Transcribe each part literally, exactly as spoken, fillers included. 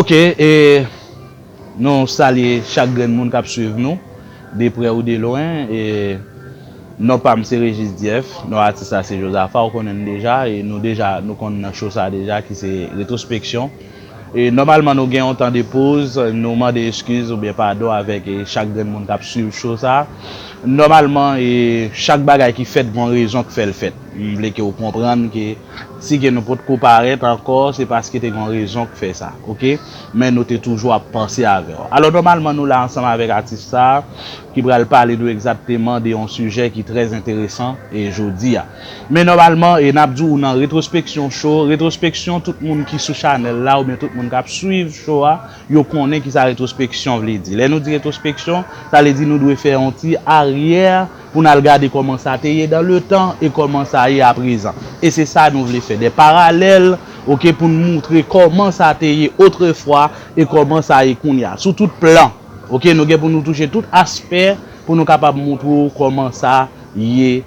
Ok, e nou salye chak grenn moun k ap swiv nou, de prè ou de lwen. E non pa m se Régis Dieuf, non atis la se Josapha, ou konnen l deja, e nou deja, nou konn nan show sa deja, ki se Retrospeksyon. E nòmalman nou gen yon tan de poz, nou mande eskiz oubyen padon avèk, e, chak grenn moun k ap swiv show sa. Nòmalman, e, chak bagay ki fèt, gen yon rezon k fè l fèt. M vle ke w konprann ke si ke nou potko parèt ankò, se paske te gen yon rezon k fè sa, ok? Men nou te toujou ap panse avè w. Alò, nòmalman, nou la ansanm avèk atis sa, ki pral pale nou egzakteman de yon sijè ki trè enteresan, e, jodi a. Men nòmalman, e, n ap di w nan Retrospeksyon Show. Retrospeksyon, tout moun ki sou chanèl la, oubyen tout moun k ap swiv show a, yo konnen kisa retrospeksyon vle di. Lè nou di retrospeksyon, sa vle di nou dwe fè yon ti aryè pou n al gade kòman sa te ye dan le tan e kòman sa ye aprezan. E se sa nou vle fè, de paralèl, ok, pou n moutre kòman sa te ye otrefwa e kòman sa ye kounye a. Sou tout plan, ok, nou gen pou nou touche tout aspè pou nou kapab moutre w kòman sa ye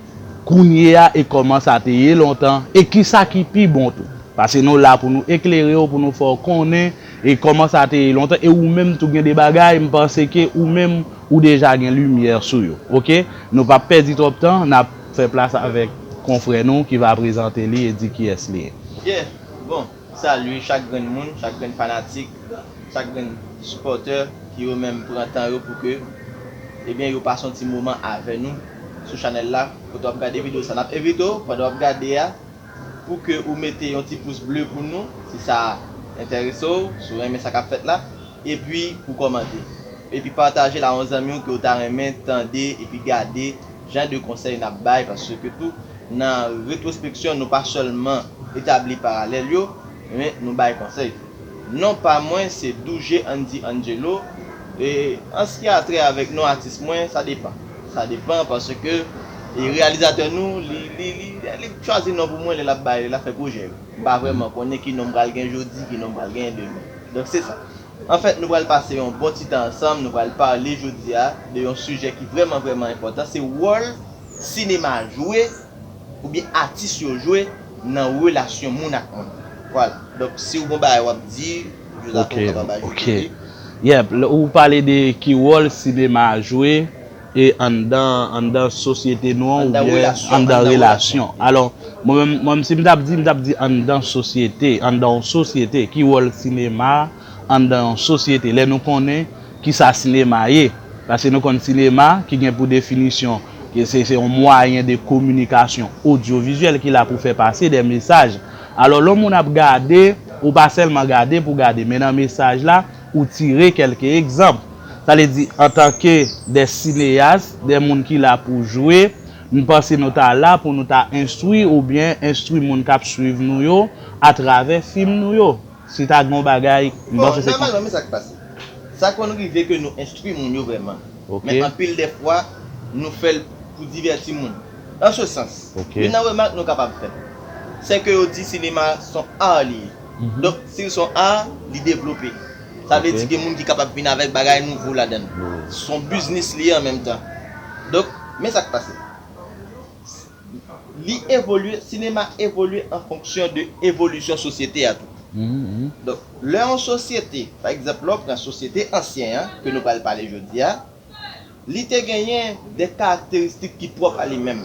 kounye a e kòman sa te ye lontan e kisa ki pi bon tou. Paske nou la pou nou eklere w, pou nou fè w konnen e kòman sa te ye lontan. E ou menm tou gen de bagay, m panse ke ou menm ou deja gen limyè sou yo. Ok? Nou p ap pèdi twòp tan, n ap fè plas avèk konfrè nou ki va prezante li e di kiyès li ye. Yeah, bon, salut chak grenn moun, chak grenn fanatik, chak grenn sipòtè ki yo menm pran tan yo pou ke, ebyen, yo pase yon ti moman avè nou sou chanèl la, kote w ap gade videyo sa. N ap envite w, pandan w ap gade a, pou ke ou mete yon ti pous ble pou nou, si sa enterese w, si w renmen sa k ap fèt la, epi pou kòmante. Epi pataje l a yon zanmi w ke w ta renmen tande epi gade jan de konsèy n ap bay, paske tou, nan retwospeksyon, nou pa sèlman etabli paralèl yo, men nou bay konsèy tou. Non pa mwen, se Douje Andy Angelo. E an s ki a trè avèk non atis mwen, sa depan. Sa depan paske, e, reyalizatè nou, li, li, li, li chwazi non pou mwen lè l ap bay, lè l ap fè pwojè yo. M pa vrèman konnen ki non m pral gen jodi, ki non m pral gen demen. Donk, se sa. Anfèt, nou pral pase yon bon ti tan ansanm, nou pral pale jodi a de yon sijè ki vrèman, vrèman enpòtan. Se wòl sinema jwe oubyen atis yo jwe nan relasyon moun ak moun. Vwala. Donk, si w gon bagay w ap di, Joseph, ok, ou kapab ajoute, ok, li. Yep, lè ou pale de ki wòl sinema a jwe e anndan, anndan sosyete nou an oubyen anndan relasyon. Alò, mwen menm, mwen menm, si m t ap di, m t ap di anndan sosyete, anndan yon sosyete, ki wòl sinema anndan yon sosyete, lè nou konnen kisa sinema ye. Paske nou konn sinema ki gen pou definisyon ke se, se yon mwayen de kominikasyon odyovizyèl ki la pou fè pase de mesaj. Alò, lè yon moun ap gade, ou pa sèlman gade pou gade, men nan mesaj la, ou tire kèlke egzanp. Sa vle di, antanke de sineyas, de moun ki la pou jwe, m panse nou ta la pou nou ta enstwi oubyen enstwi moun k ap swiv nou yo atravè fim nou yo. Si ta gen yon bagay, m panse se konsa. Bon, nòmalman, men sa k pase. Sa konn rive ke nou enstwi moun yo vrèman. Ok. Men anpil de fwa, nou fè l pou divèti moun. An se sans, ok, youn nan remak nou kapab fè, se ke yo di sinema s on ar li ye. Mhm. Donk, si l s on ar, li devlope. Sa vle di gen moun ki kapab vin avèk bagay nouvo ladan l. Wi. S on biznis li ye an menm tan. Donk, men sa k pase. Li evolye, sinema evolye an fonksyon de evolisyon sosyete a tou. Mhm, mhm. Donk, lè yon sosyete, pa egzanp, lè w pran sosyete ansyen an, ke nou pral pale jodi a, li te genyen de karakteristik ki pwòp a li menm.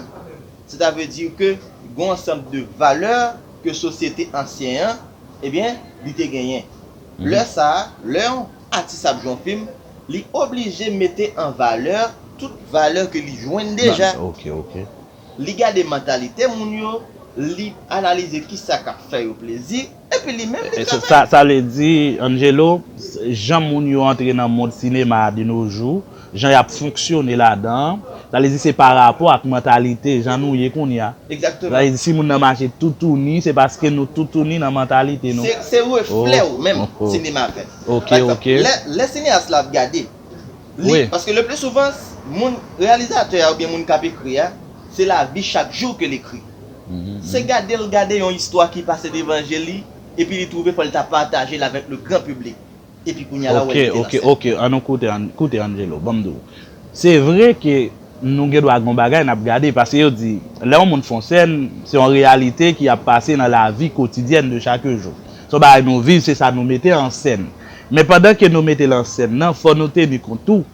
Sètavle di ke gon ansanm de valè ke sosyete ansyen an, ebyen, li te genyen. Mhm. Lè sa a, lè yon atis ap jwe yon fim, li oblije mete an valè tout valè ke li jwenn deja. Ok, ok. Li gade mantalite moun yo, li analize kisa k ap fè yo plezi, epi li menm li travay. Sa, sa vle di, Angelo, jan moun yo antre nan mond sinema a de nos jours, jan y ap fonksyone ladan an, sa vle di se pa rapò ak mantalite jan nou ye kounye a. Egzakteman. Sa vle di si moun nan mache toutouni, se paske nou toutouni nan mantalite nou. Se, se reflè w menm, oh, oh, sinema fè. Ok, ok. Pa egzanp, lè, lè sineyas la ap gade, li, wi, paske le pli souvan, moun, reyalizatè a oubyen moun k ap ekri a, se lavi chak jou ke l ekri. Mhm, mhm. Se gade l gade yon istwa ki pase devan je li, epi li twouve fò l ta pataje l avèk le gran piblik. Epi kounye a la, w wè li te nan sèn. Ok, ok, ok, an nou koute, an, koute Angelo, ban m di w. Se vre ke nou gen dwa gen yon bagay n ap gade, paske yo di, lè yon moun fè yon sèn, se yon reyalite ki ap pase nan lavi kotidyèn de chak jou. Se yon bagay nou viv, se sa nou mete an sèn. Men pandan ke nou mete l an sèn nan, fò nou teni kont tou.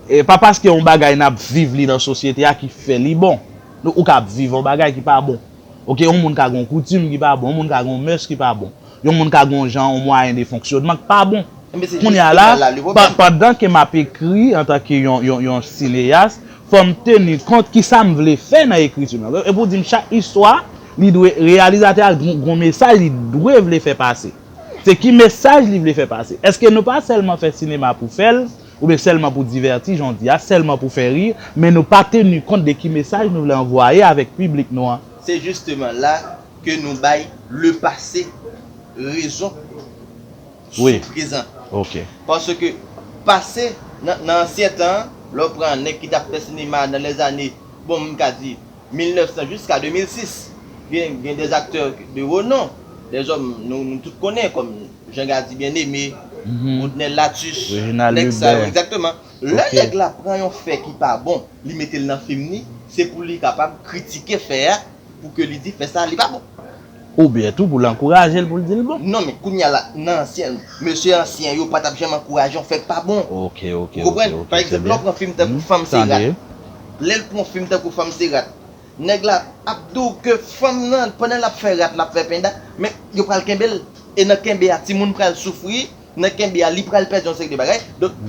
E pa paske yon bagay n ap viv li nan sosyete a ki fè li bon. Nou, ou ka ap viv yon bagay ki pa bon. Ok, yon moun ka gen yon koutim ki pa bon, yon moun ka gen yon mès ki pa bon. Yon moun ka gen yon jan, yon mwayen de fonksyonman ki pa bon. Kounye a la, pandan ke m ap ekri antanke yon, yon, yon sineyas, fò m teni kont ki sa m vle fè nan ekriti m nan. E pou di m chak istwa, li dwe, reyalizatè a gen yon mesaj li dwe vle fè pase. Se ki mesaj li vle fè pase? Èske nou pa sèlman fè sinema pou fè l, oubyen sèlman pou divèti, jan w di a, sèlman pou fè ri, men nou pa teni kont de ki mesaj nou vle anvwaye avèk piblik nou an? Se jisteman la ke nou bay le pase rezon sou prezan. Paske pase, nan, nan ansyen tan, lè w pran nèg ki t ap fè sinema nan lèzane, bon, m ka di, mil nèf san jiska de mil sis. Gen, gen dèzaktè de renon, dèzòm nou, nou tout konnen, kòm Jean Gardy Bien-Aimé, Rodnel Latus, nèg sa yo, egzakteman. Lè nèg la pran yon fè ki pa bon, li mete l nan fim ni, se pou li kapab kritike fè a, pou ke li di fè sa, li pa bon. Oubyen tou pou l ankouraje l, pou l di l bon. Non, men kounye a la, nan ansyen, mesye ansyen yo pa t ap janm ankouraje yon fè k pa bon. Ok, ok, ok, ok. Ou konprann? Pa egzanp, lè w pran fim tankou Fanm se rat. Lè l pran fim tankou Fanm se rat, nèg la ap di w ke fanm nan, pandan l ap fè rat, l ap fè penda, men yo pral kenbe l. E nan kenbe a, timoun pral soufri. Nan kenbe a, li pral pèdi yon seri de bagay. Donk,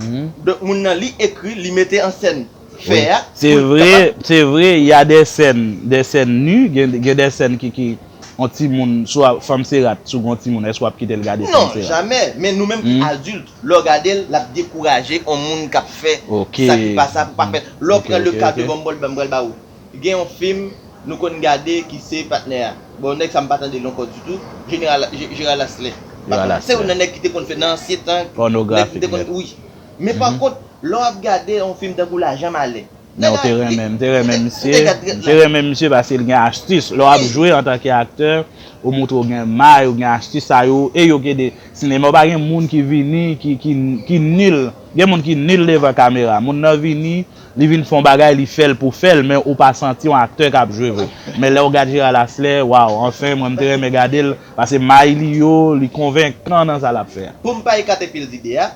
donk moun nan li ekri, li mete an sèn fè a. Se vre, se vre, y a des scènes, des scènes nues, gen, gen des scènes ki, ki, yon timoun, swa Fanm se rat, si w gen yon timoun, èske w ap kite l gade Fanm se rat? Non, jamè. Men nou menm ki adilt, lè w gade l, l ap dekouraje yon moun k ap fè sa ki pa sa pou pa fè l. Lè w pran le ka de Gumball, m pral ba ou. Gen yon fim nou konn gade ki se patnè a. Bon, nèg sa m pa tande l ankò ditou. Jeneral, Je-, Jeral Aslè. Se youn nan nèg ki te konn fè nan ansyen tan. Nèg ki te konn, wi. Men pa kont, lè w ap gade yon fim tankou Lajan Malè. Men w te renmen, m te renmen misye. M te renmen misye paske l gen astis. Lè w ap jwe antanke aktè, ou montre w gen may, ou gen astis sa yo, e yo gen de sinema. Ou pa gen moun ki vini, ki, ki, ki nil. Gen moun ki nil devan kamera. Moun nan vini, li vin fè yon bagay, li fè l pou fè l, men ou pa santi yon aktè k ap jwe vre. Men lè w gad Jeral Aslè, waw, anfen, mwen m te renmen gade l, paske may li yo, li konvenkan nan sa l ap fè a. Pou m pa ekate pil zide a,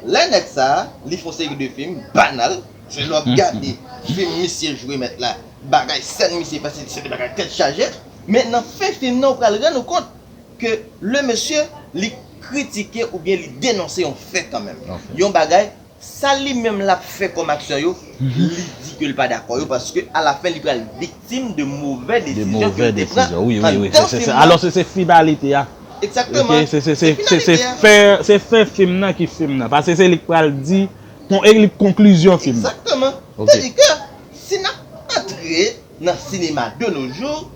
lè nèg sa a, li fè yon seri de fim banal, se lè w ap gade fim misye jwe mèt la, bagay sèn misye fè, se, se de bagay tèt chaje, men nan fen fim nan, ou pral rann ou kont ke le mesye, li kritike oubyen li denonse yon fè kanmenm. Yon bagay, sa li menm l ap fè kòm aktè yo, li di ke l pa dakò yo, paske alafen li pral viktim de movè desizyon ke l te pran anndan fim nan. Alò se, se finalite a. Egzakteman. Se, se, se, se, se fen, se fen fim nan ki fim nan. Paske se li k pral di, kon, e li k konklizyon fim nan. Egzakteman. Tandike, si n ap antre nan sinema de nos jours,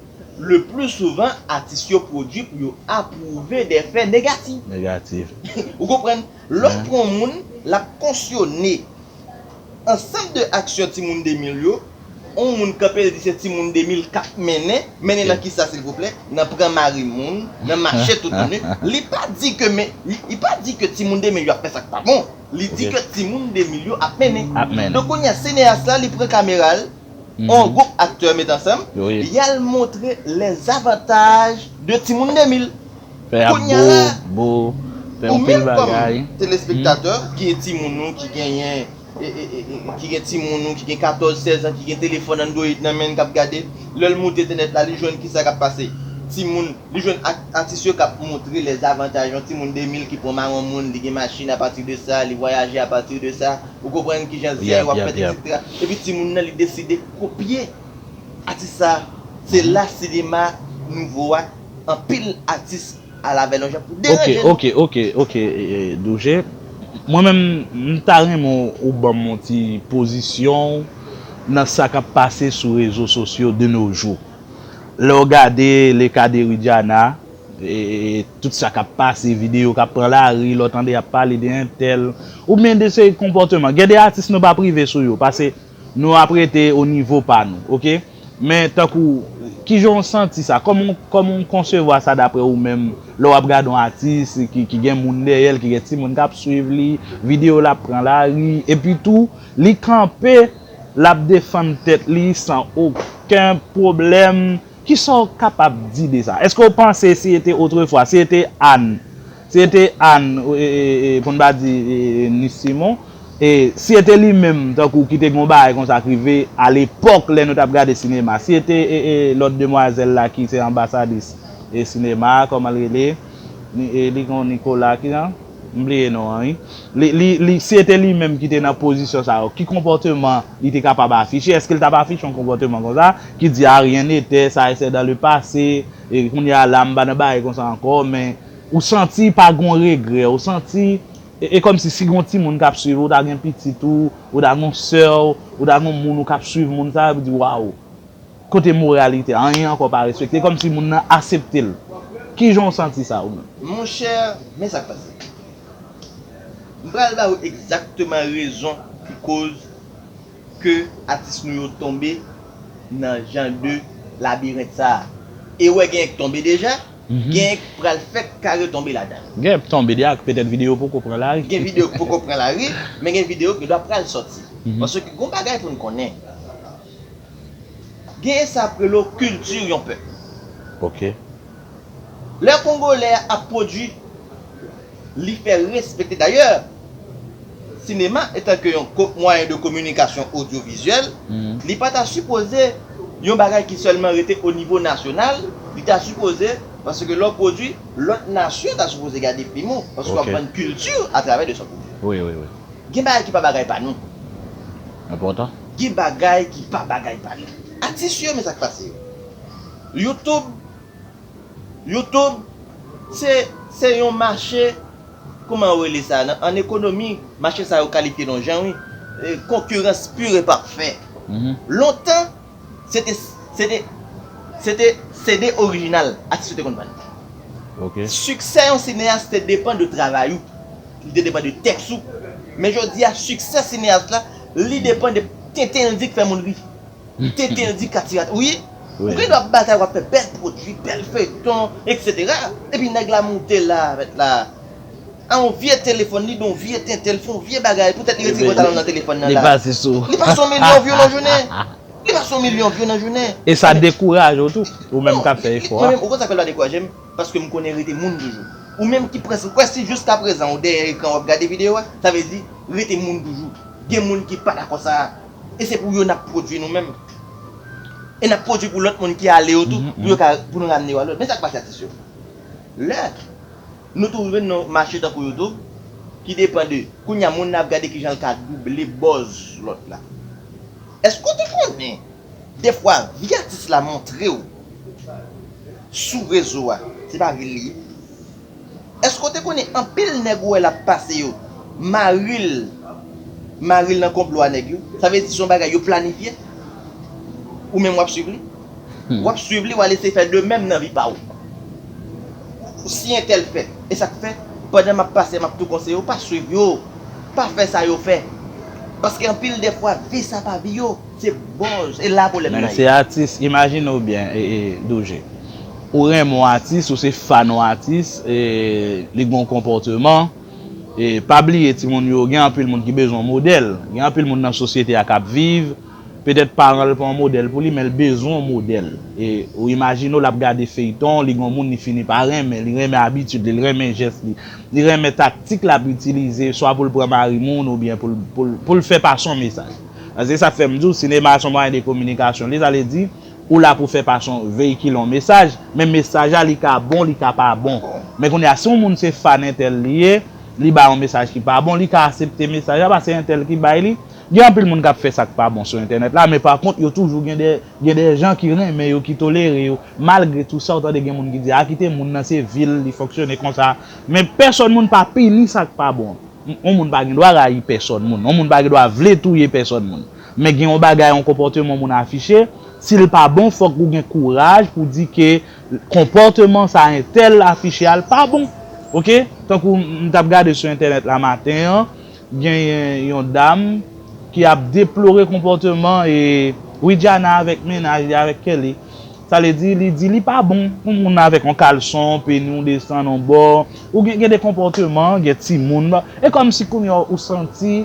le plus souvent, atis yo pwodui pou yo apwouve de fè negatif. Negatif. Ou konprann? Lè w pran yon moun, l ap konsyone ansanm de aksyon timoun de mil yo, yon moun kanpe, l di se timoun de mil k ap mennen, mennen nan kisa, silvouplè? Nan pran mari moun, nan mache toutouni. Li pa di ke, men, li, li pa di ke timoun de mil yo ap fè sa k pa bon. Li di ke timoun de mil yo ap mennen. Donk, kounye a, sineyas la, li pran kamera l, yon gwoup aktè met ansanm, y al montre lèzavantaj de timoun de mil. Kounye a la, ou menm kòm telespektatè, ki gen timoun ou, ki genyen, e, e, e, e, ki gen timoun ou, ki gen katòz, sèz an, ki gen telefòn Android nan men l, k ap gade, lè l moute entènèt la, li jwenn kisa k ap pase. Timoun, li jwenn ak-, atis yo k ap montre lèzavantaj yon timoun de mil ki pran mawon moun, li gen machin apati de sa, li vwayaje apati de sa, ou konprann kijan zye yo ap fèt, etsetera. Epi timoun nan, li deside kopye atis sa. Se la sinema nouvo a, anpil atis al avè l yon jan pou deranje nou. Ok, ok, ok, ok, e, e, Douje. Mwen menm, m ta renmen w ban m yon ti pozisyon w nan sa k ap pase sou rezo sosyo de nos jours. Lè w gade le ka de Widiana, e, e, e, tout sa k ap pase, videyo k ap pran lari, lè w tande y ap pale de entèl, oubyen de seri konpòteman. Gen de atis nou p ap rive sou yo, paske nou ap rete o nivo pa nou, ok? Men tankou, kijan w santi sa? Kòman, kòman w konsevwa sa dapre ou menm, lè w ap gade yon atis ki, ki gen moun dèyè l, ki gen timoun k ap swiv li, videyo l ap pran lari, epi tou, li kanpe, l ap defann tèt li san okenn pwoblèm. Kisa w kapab di de sa? Èske w panse si se te otrefwa, si se te Ann, Si se te Anne, e, e, e, pou n pa di, e, e, Nice Simon, e, si se te li menm, tankou ki te gen yon bagay konsa k rive alepòk lè nou t ap gade sinema, si se te, e, e, lòt demwazèl la ki se anbasadris, e, sinema a, kòman l rele? Ni, e, li gen yon Nicolas ki jan? M bliye non an, wi. Li, li, li, si se te li menm ki te nan pozisyon sa yo, ki konpòteman li te kapab afiche? Èske l t ap afiche yon konpòteman konsa, ki di, "Ah, rien n'était, ça, c'est dans le passé, e kounye a la, m pa nan bagay konsa ankò," men ou santi pa gen regrè, ou santi, e, e kòmsi si gen yon timoun k ap swiv ou, ou ta gen pitit ou, ou ta gen yon sè w, ou ta gen yon moun ou k ap swiv moun sa, ou di, "Waw, kote moralite a, anyen ankò pa respekte," kòmsi moun nan asepte l. Kijan w santi sa ou menm? Monchè, men sa k pase. M pral ba ou egzakteman rezon ki koz ke atis nou yo tonbe nan jan de labirent sa a. E w wè genyen k tonbe deja, genyen k pral fèk ka retonbe ladan l. Gen k tonbe deja, k petèt videyo poko pran lari. Gen videyo k poko pran lari, men gen videyo k gendwa pral sòti. Paske gon bagay pou n konnen. Genyen sa ap rele kilti yon pèp. Ok. Lè Kongolè a ap pwodui, li fè respekte. Dayè, sinema, etanke yon ko-, mwayen de kominikasyon odyovizyèl, li pa ta sipoze yon bagay ki sèlman rete o nivo nasyonal, li ta sipoze, paske lè w pwodui, lòt nasyon ta sipoze gade fim ou, paske w ap vann kilti atravè de sa w pwodui. Wi, wi, wi. Gen bagay ki pa bagay pa nou. Enpòtan. Gen bagay ki pa bagay pa nou. Atis yo, men sa k pase yo. YouTube, YouTube, se, se yon mache, kòman yo rele sa? Nan, an ekonomi, mache sa yo kalifye nan jan, wi. E, konkirans pur et parfait. Lontan, se te, se te, se te C D orijinal, atis yo te konn vann. Ok. Siksè yon sineyas te depann de travay ou. Li te depann de tèks ou. Men jodi a, siksè sineyas la, li depann de tenten l di k fè moun ri. Tenten l di k atire at-, wi. Ou gen dwa ap batay, w ap fè bèl pwodui, bèl feyton, etsetera. Epi nèg la moute la, mèt la. A yon vye telefòn, li gen yon vye tenten, l fè yon vye bagay, poutèt li retire pantalon nan telefòn nan la. Li pase sou. Li pase yon milyon view nan jounen. Li pase yon milyon view nan jounen. E sa dekouraje w tou, ou menm k ap fè efò a. Mwen menm, ou konn sa k fè l pa dekouraje m? Paske m konnen rete moun toujou. Ou menm ki prèske, kwè si jiskaprezan ou dèyè ekran w ap gade videyo a, sa vle di rete moun toujou. Gen moun ki pa dakò sa a. E se pou yo n ap pwodui nou menm. E n ap pwodui pou lòt moun ki ale yo tou, pou yo ka, pou nou ramne yo a lòt. Men sa k pase atis yo. Lè nou tou rive nan mache tankou YouTube, ki depann de, kounye a moun nan ap gade kijan l ka double buzz lòt la. Èske w te konnen, defwa, vi atis la montre w sou rezo a, se pa vi l li ye? Èske w te konnen anpil nèg ou wè l ap pase yo, mari l, mari l nan konplo a nèg yo? Sa vle di se yon bagay yo planifye? Ou menm w ap swiv li? W ap swiv li, w al eseye fè de menm nan vi pa w. Si entèl fè, e sa k fè, pandan m ap pase, m ap tou konseye w, pa swiv yo. Pa fè sa yo fè. Paske anpil de fwa, vi sa pa vi yo. Se buzz, e la pwoblèm nan ye. Men se atis, imajine w byen, e, e, Douje. Ou renmen yon atis, ou se fan yon atis, e li gen yon konpòteman. E pa bliye, timoun yo, gen anpil moun ki bezwen yon modèl. Gen anpil moun nan sosyete a k ap viv. Petèt paran l pa yon modèl pou li, men l bezwen yon modèl. E ou imajine w, l ap gade feyton, li gen yon moun li fini pa renmen, li renmen abitid li, li renmen jès li, li renmen taktik l ap itilize, swa pou l pran mari moun oubyen pou l, pou l, pou l fè pase yon mesaj. Paske sa k fè m di w, sinema se yon mwayen de kominikasyon. Li, sa vle di, ou la pou fè pase yon, veyikile yon mesaj, men mesaj la, li ka bon, li ka pa bon. Men kounye a, si yon moun se fan entèl li ye, li bay yon mesaj ki pa bon, li ka aksepte mesaj la, paske entèl ki bay li. Gen anpil moun k ap fè sa k pa bon sou entènèt la, men pa kont, yo toujou gen de, gen de jan ki renmen yo, ki tolere yo. Malgre tou sa, ou tande gen moun ki di, "A, kite moun nan, se vi l, li fonksyone konsa." Men pèsòn moun pa pini sa k pa bon. Yon moun pa gen dwa rayi pèsòn moun. Yon moun pa gen dwa vle touye pèsòn moun. Men gen yon bagay, yon konpòteman moun afiche, si l pa bon, fòk ou gen kouraj pou di ke konpòteman sa entèl afiche a, l pa bon. Oke? Tankou m t ap gade sou entènèt la maten an, genyen yon dam ki ap deplore konpòteman e Widiana avèk mennaj li, avèk Kelly. Sa vle di, li di li pa bon pou moun avèk yon kalson, peni w desann yon bò. Ou gen, gen de konpòteman, gen timoun. E kòmsi kounye a ou santi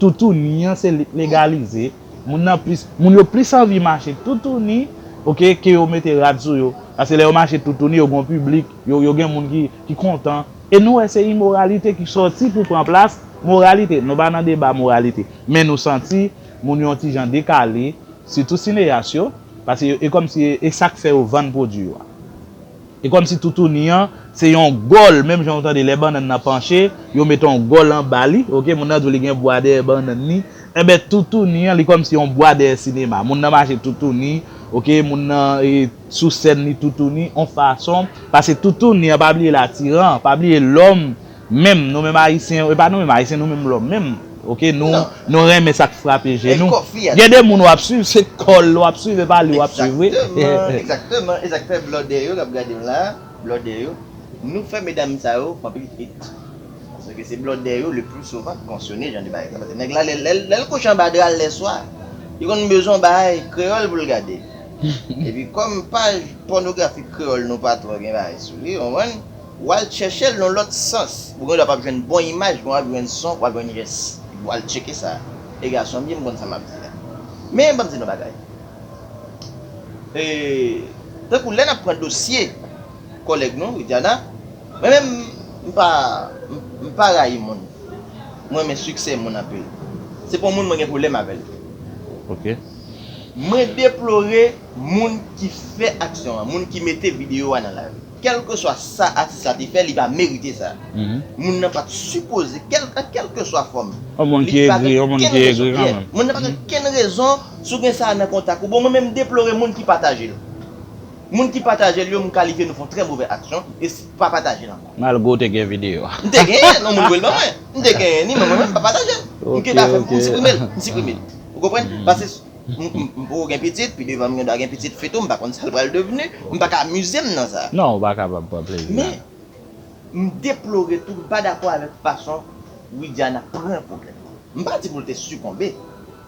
toutouni an se li k legalize. Moun nan plis, moun yo plis anvi mache toutouni, oke, ke yo mete rad sou yo. Paske lè yo mache toutouni, yo gen yon piblik, yo, yo gen moun ki, ki kontan. E nou wè se imoralite ki sòti pou pran plas moralite. Nou pa nan deba moralite. Men nou santi moun yo yon ti jan dekale, sitou sineyas yo, paske e kòmsi e sa k fè yo vann pwodui yo a. E kòmsi toutouni an, se yon gòl, menm jan w tande lè bannann nan panche, yo mete yon gòl anba li, oke, moun nan di w li gen bwa dèyè bannann li, enben toutouni an, li kòmsi yon bwa dèyè sinema. Moun nan mache toutouni, oke, moun nan e, sou sèn li toutouni, yon fason, paske toutouni an, pa bliye l atiran, pa bliye lòm, menm, nou menm Ayisyen, e pa nou menm Ayisyen, nou menm lòm menm, oke, nou, nou renmen sa k frape je nou. Gen de moun w ap swiv, se kò l w ap swiv, e pa li w ap swiv, wi. Egzakteman, egzakteman, e sa k fè blòdè yo k ap gade m la, blòdè yo, nou fè medam sa yo pran pil trit. Paske se blòdè yo le pli souvan k mansyone jan de bagay sa. Paske nèg la, lè, lè, lè l kouche anba dra l lè swa, li konn bezwen yon bagay kreyòl pou l gade. Epi kòm paj pònografik kreyòl nou pa twò gen bagay sou li, w konprann? W al chèche l nan lòt sans. Ou gen dwa p ap jwenn bon imaj, men w ap jwenn son, w ap jwenn jès. W al tcheke sa. E gason m ye, m konn sa m ap di a. Men ban m di nou bagay. E, tankou lè n ap pran dosye kòlèg nou, Widiana, mwen menm, m pa, m, m pa rayi moun. Mwen renmen siksè moun anpil. Se pa yon moun mwen gen pwoblèm avè l. Oke. Mwen deplore moun ki fè aksyon an, moun ki mete videyo a nan lari. Kèlkeswa sa atis la te fè, li pa merite sa. Moun nan pa t sipoze, kèl, an kèlkeswa fòm. Yon moun ki egri, yon moun ki egri kanmenm. Moun nan pa gen okenn rezon, si w gen sa nan kontak ou. Bon, mwen menm m deplore moun ki pataje l. Moun ki pataje l yo, m kalifye nou fè yon trè movè aksyon, e s, pa pataje l ankò. Malgre w te gen videyo a. M te genyen, non, moun voye l ban mwen. M te genyen ni, men mwen menm m pa pataje l. M kenbe avè m, m siprime l, m siprime l. Ou konprann? Paske M, m, m poko gen pitit, pi devan m gen dwa gen pitit fitou, m pa konn sa l pral devni, m pa ka amize m nan sa. Non, ou pa kapab pran plezi la. Men, m deplore tou, m pa dakò avèk fason Widiana pran pwoblèm nan. M pa di pou l te sikonbe.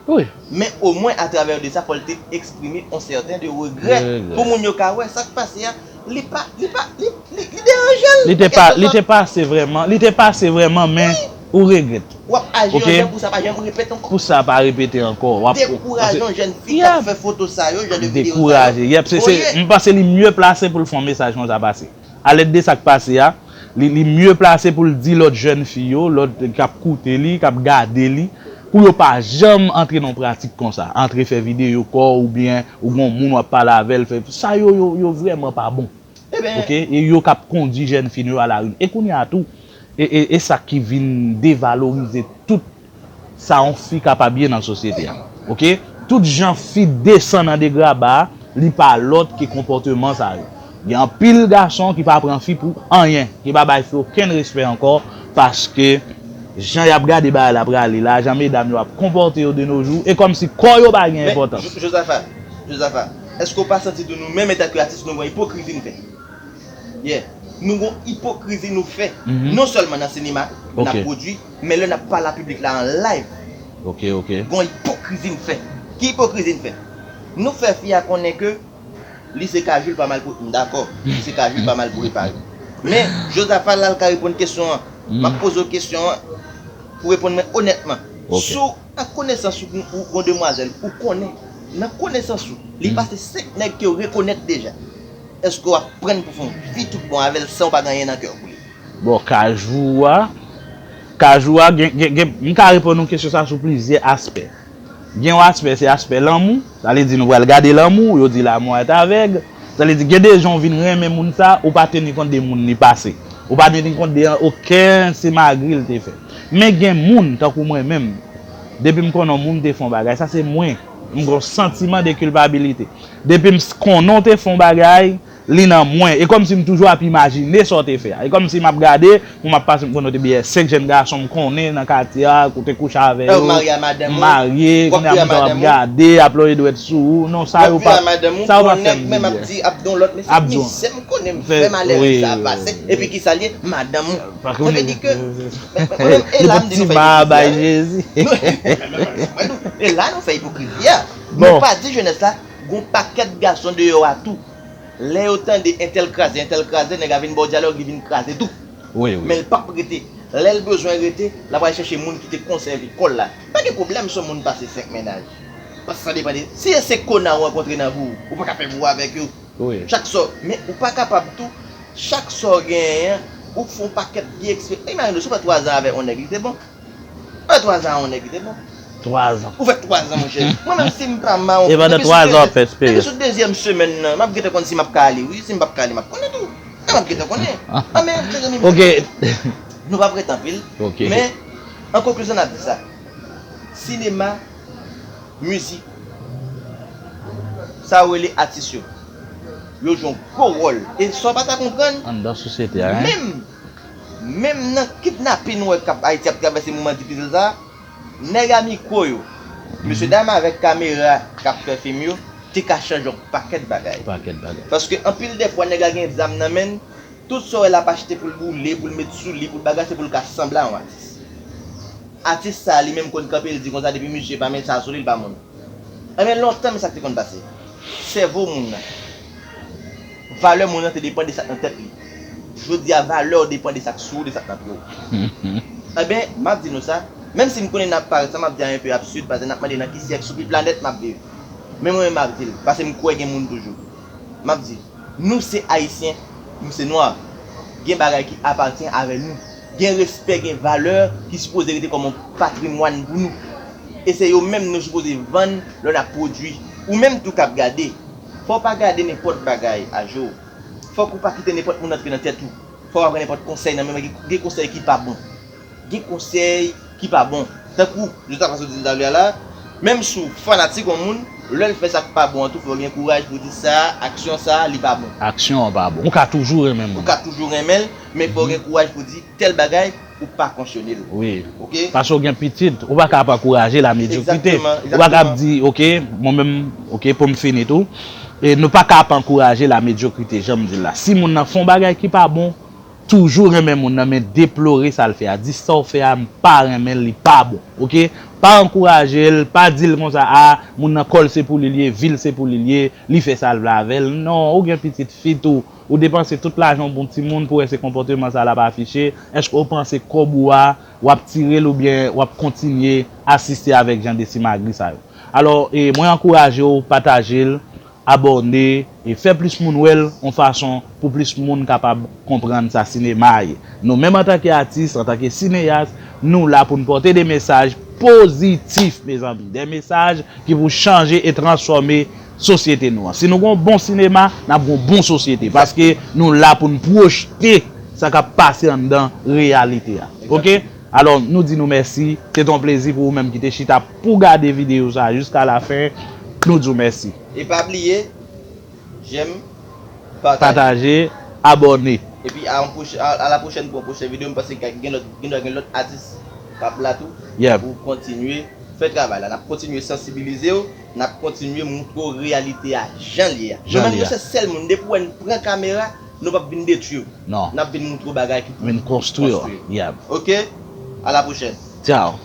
Wi. Men omwen atravè de sa, fò l te eksprime yon sèten de regrè pou moun yo ka wè sa k pase a. Li pa, li pa, li, li, li deranje l. Li te pa, li te pase vrèman, li te pase vrèman, men ou regrèt. W ap aji yon jan pou sa pa janm repete ankò. Pou sa pa repete ankò. W ap dekouraje yon jèn fi k ap fè foto sa yo, jan de videyo sa yo. Dekouraje. Yep, se, se, m panse li mye plase pou l fè yon mesaj konsa pase. Alèd de sa k pase a, li, li mye plase pou l di lòt jèn fi yo, lòt k ap koute li, k ap gade li, pou yo pa janm antre nan yon pratik konsa. Antre fè videyo kò w oubyen ou gen yon moun w ap pale avè l, fè, sa yo, yo, yo vrèman pa bon. Oke, e yo k ap kondui jèn fi nou yo a la ri. E kounye a tou, e, e, e sa ki vin devalorize tout sa yon fi kapab ye nan sosyete a. Oke? Tout jan fi desann nan degraba a, li pa lòt ke konpòteman sa yo. Gen anpil gason ki pa pran fi pou anyen, ki pa bay fi okenn respè ankò, paske jan y ap gade bagay la prale la, jan medam yo ap konpòte yo de nos jours, e kòmsi kò yo pa gen enpòtans. Men, Jozafa, Jozafa, èske w pa santi tou nou menm antanke atis nou gen ipokrizi n fè? Yeah. Nou gon ipokrizi nou fè. Non sèlman nan sinema n ap pwodui, men lè n ap pale a piblik la an live. Oke, oke. Gon ipokrizi n fè. Ki ipokrizi n fè? Nou fè fi a konnen ke li se kajou l pa mal pou, m dakò, li se kajou l pa mal pou repare. Men, Jozafa la l ka reponn kesyon an. M ap poze w kesyon an pou w reponn mwen onètman. Si w, nan konesans ou, ou gon demwazèl, ou konnen, nan konesans ou, li pase senk nèg ke w rekonèt deja. Èske w ap pran l pou fè yon vi tout bon avè l san w pa gen anyen nan kè w pou li? Bon, kajou a, kajou a, gen, gen, gen, m ka reponn ou kesyon sa sou plizyè aspè. Gen yon aspè, se aspè lanmou, sa vle di nou pral gade lanmou, yo di l'amour est aveugle, sa vle di gen de jan w vin renmen moun sa, ou pa teni kont de moun li pase. Ou pa teni kont de okenn simagri l te fè. Men gen moun, tankou mwen menm, depi m konnen yon moun te fè yon bagay, sa se mwen, m gen yon santiman de kilpabilite. Depi m konnen w te fè yon bagay, li nan mwen. E kòmsi m toujou ap imajine sa w te fè a. E kòmsi m ap gade, pou m ap pase, m konnen w te byen senk jèn gason m konnen nan katye a, ou te kouche avè yo, m marye, kounye a moun sa w ap gade, ap lonje dwèt sou ou. Non, sa yo pa, sa yo pa fè m di byen. Ap di w. Misye m konnen m fè malè sa pase. Epi kisa l ye? Madanm ou. Sa vle di ke, men, men, men, e la m di nou fè ipokrizi a. E la nou fè ipokrizi a. Nou pa di jenès la, gon pakèt gason deyò a tou. Lè yo tande entèl kraze, entèl kraze, nèg la vin ba w dyalòg, li vin kraze tou. Wi, wi. Men l p ap rete. Lè l bezwen rete, l ap al chèche moun ki te konsève kò l la. Pa gen pwoblèm si yon moun pase senk mennaj. Paske sa depann de, si se kona w rankontre nan vi w, ou pa ka fè pou avèk yo. Wi. Chak sa w, men ou pa kapab tou, chak sa w genyen an, Ou fè yon pakèt vye eksperyans. Imajine w, si w fè twa zan avèk yon nèg, li te bon. Ou fè twa zan avèk yon nèg, li te bon. Twa zan. Ou fè twa zan, monchè. Mwen menm, si m pa mawon, E pandan twa zan w ap fè eksperyans. Depi sou dezyèm semèn nan, m ap gentan konn si m ap ka ale, wi. Si m p ap ka ale, m ap konnen tou. E m ap gentan konnen. A, men, mezanmi, Ok. Nou p ap ret anpil. Ok. Men, an konklizyon, n ap di sa. Sinema, mizik, sa yo rele atis yo. Yo jwe yon gwo wòl. E sa w pa ta konprann, Anndan sosyete a, hein? Menm, menm nan kidnapin nou wè k ap Ayiti ap travèse moman difisil sa, nèg a mikwo yo, mesye dam avèk kamera k ap fè fim yo, te ka chanje yon pakèt bagay. Pakèt bagay. Paske anpil de fwa, nèg la gen zam nan men l, tout sa w wè l ap achte pou l boule, pou l met sou li, pou l bagay, se pou l ka sanble a yon atis. Atis sa a, li menm konn kanpe, l di konsa, depi misye pa met sa sou li, l pa moun. Enben, lontan, men sa k te konn pase. Sèvo moun nan, valè moun nan te depann de sa k nan tèt li. Jodi a, valè w depann de sa k sou ou, de sa k nan pye w. Enben, m ap di nou sa, menm si m konnen n ap parèt sa, m ap di a enpe absid, paske n ap mande nan ki syèk sou pi planèt m ap viv. Men mwen menm, m ap di l, paske m kwè gen moun toujou. M ap di, nou se Ayisyen, nou se nwa. Gen bagay ki apatyen avè nou. Gen respè, gen valè ki sipoze rete kòm yon patrimwàn pou nou. E se yo menm nou sipoze vann lè n ap pwodui. Ou menm tou k ap gade, fò w pa gade nenpòt bagay a je w. Fòk ou pa kite nenpòt moun antre nan tèt ou. Fò w pa pran nenpòt konsèy nan men, gen konsèy ki pa bon. Gen konsèy ki pa bon. Tankou, jis apa sot di l talè a la, menm si w fanatik yon moun, lè l fè sa k pa bon an tou, fò w gen kouraj pou w di sa, aksyon sa, li pa bon. Aksyon an pa bon. Ou ka toujou renmen moun. Ou ka toujou renmen l, men fò w gen kouraj pou w di tèl bagay, ou pa kosyone l. Wi. Oke? Paske w gen pitit, ou pa ka ap ankouraje la medyokrite. Egzakteman, Ou pa ka ap egzakteman. Di, oke, mwen menm, oke, pou m fini tou. E nou pa ka ap ankouraje la medyokrite, jan m di l la. Si moun nan fè yon bagay ki pa bon, toujou renmen moun nan, men deplore sa l fè a. Di sa w fè a, m pa renmen l, li pa bon. Oke? Pa ankouraje l, pa di l konsa, a, moun nan kò l se pou li l ye, vi l se pou li l ye, li fè sa l vle avè l. Non, ou gen pitit fi tou, ou depanse tout lajan w pou yon timoun, pou wè se konpòteman sa l ap afiche. Èske w panse kòb ou a, w ap tire l oubyen w ap kontinye asiste avèk jan de simagri sa yo? Alò, e, mwen ankouraje w pataje l, abòne, e fè plis moun wè l, yon fason pou plis moun kapab konprann sa sinema a ye. Nou menm antanke atis, antanke sineyas, nou la pou n pòte de mesaj pozitif, mezanmi, de mesaj ki pou chanje e transfòme sosyete nou an. Si nou gen yon bon sinema, n ap gen yon bon sosyete, paske nou la pou n pwojte sa k ap pase anndan reyalite a. Oke? Alò, nou di nou mèsi. Se te yon plezi pou ou menm ki te chita pou gade videyo sa a jiska lafen. Nou di w mèsi. E pa bliye, j'aime, pataje. Pataje, abòne. Epi a, yon pwoch- a, a la pwochèn pou yon pwochèn videyo, m panse gen lòt, gen lòt, gen lòt atis k ap la tou. Yeah. Pou kontinye fè travay la. N ap kontinye sansibilize w, n ap kontinye moutre w reyalite a jan l ye a. Jan Nou l menm, ye nou a. Se sèl moun, depi w wè n pran kamera, nou p ap vin detwi w. Non. N ap vin moutre w bagay ki pou Vin konstwi w. konstwi w. Yeah. Oke? A la pwochèn. Tchao.